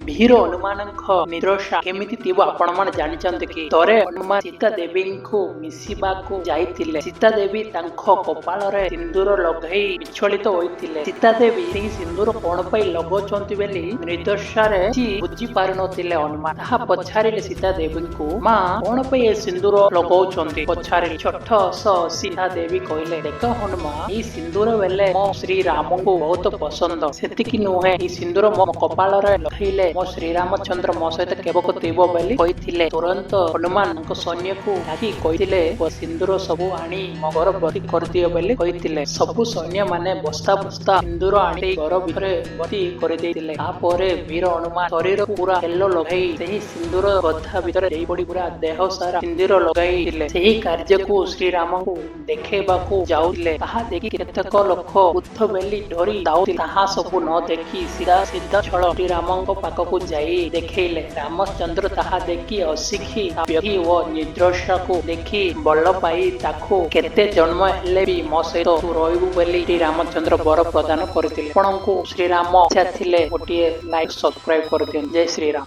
ବୀର ହନୁମାନଙ୍କ ନିଦ୍ରଶା କେମିତି ଥିବ, ଆପଣମାନେ ଜାଣିଛନ୍ତି କି? ଥରେ ହନୁମାନ ସୀତା ଦେବୀଙ୍କୁ ମିଶିବାକୁ ଯାଇଥିଲେ। ସୀତା ଦେବୀ ତାଙ୍କ କପାଳରେ ସିନ୍ଦୁର ଲଗାଇ ବିଚଳିତ ହୋଇଥିଲେ। ସୀତା ଦେବୀ ସେହି ସିନ୍ଦୁର କଣ ପାଇଁ ଲଗାଉଛନ୍ତି ବୋଲି ନିର୍ଦ୍ଦୋଷରେ କିଛି ବୁଝି ପାରୁନଥିଲେ ହନୁମାନ। ତାହା ପଚାରିଲେ ସୀତା ଦେବୀଙ୍କୁ, "ମା, କଣ ପାଇଁ ଏ ସିନ୍ଦୁର ଲଗାଉଛନ୍ତି?" ପଚାରିଲେ। ଛୋଟ ହସ ସୀତା ଦେବୀ କହିଲେ, "ଦେଖ ହନୁମାନ, ଏଇ ସିନ୍ଦୁର ବେଲେ ମୋ ଶ୍ରୀରାମଙ୍କୁ ବହୁତ ପସନ୍ଦ। ସେତିକି ନୁହେଁ, ଏଇ ସିନ୍ଦୁର ମୋ କପାଳରେ ଲଗାଇଲେ ମୋ ଶ୍ରୀରାମଚନ୍ଦ୍ର ମୋ ସହିତ କେବକ ଥିବ" ବୋଲି କହିଥିଲେ। ତୁରନ୍ତ ହନୁମାନଙ୍କ ସୈନ୍ୟକୁ ଡାକି କହିଥିଲେ, "ସିନ୍ଦୁର ସବୁ ଆଣି ମୋ ଘର ଭର୍ତ୍ତି କରିଦିଅ" ବୋଲି କହିଥିଲେ। ସବୁ ସୈନ୍ୟ ମାନେ ବସ୍ତା ବସ୍ତା ସିନ୍ଦୁର ଆଣି ଘର ଭିତରେ ଭର୍ତ୍ତି କରିଦେଇଥିଲେ। ତାପରେ ବୀର ହନୁମାନ ଶରୀରକୁ ପୁରା ତେଲ ଲଗାଇ ସେହି ସିନ୍ଦୁର ଗଦା ଭିତରେ ଡେଇଁପଡି ପୁରା ଦେହ ସାରା ସିନ୍ଦୁର ଲଗାଇଥିଲେ। ସେହି କାର୍ଯ୍ୟକୁ ଶ୍ରୀରାମଙ୍କୁ ଦେଖେଇବାକୁ ଯାଉଥିଲେ। ତାହା ଦେଖି କେତେକ ଲୋକ ଭୂତ ବୋଲି ଡରି ଯାଉଥିଲେ। ତାହା ସବୁ ନ ଦେଖି ସିଧା ସିଧା ଛଳ ଶ୍ରୀରାମଙ୍କ ପାଖକୁ ଯାଇ ଦେଖେଇଲେ। ରାମଚନ୍ଦ୍ର ତାହା ଦେଖି ହସିକି ବ୍ୟକ୍ତି ଓ ନିର୍ଦ୍ଦୋଷକୁ ଦେଖି ଭଲ ପାଇ ତାକୁ କେତେ ଜନ୍ମ ହେଲେ ବି ମୋ ସହିତ ତୁ ରହିବୁ ବୋଲି ଶ୍ରୀରାମଚନ୍ଦ୍ର ବର ପ୍ରଦାନ କରିଥିଲେ। ଆପଣଙ୍କୁ ଶ୍ରୀରାମ ଇଚ୍ଛା ଥିଲେ ଗୋଟିଏ ଲାଇକ୍, ସବସ୍କ୍ରାଇବ କରିଦିଅନ୍ତୁ। ଜୟ ଶ୍ରୀରାମ।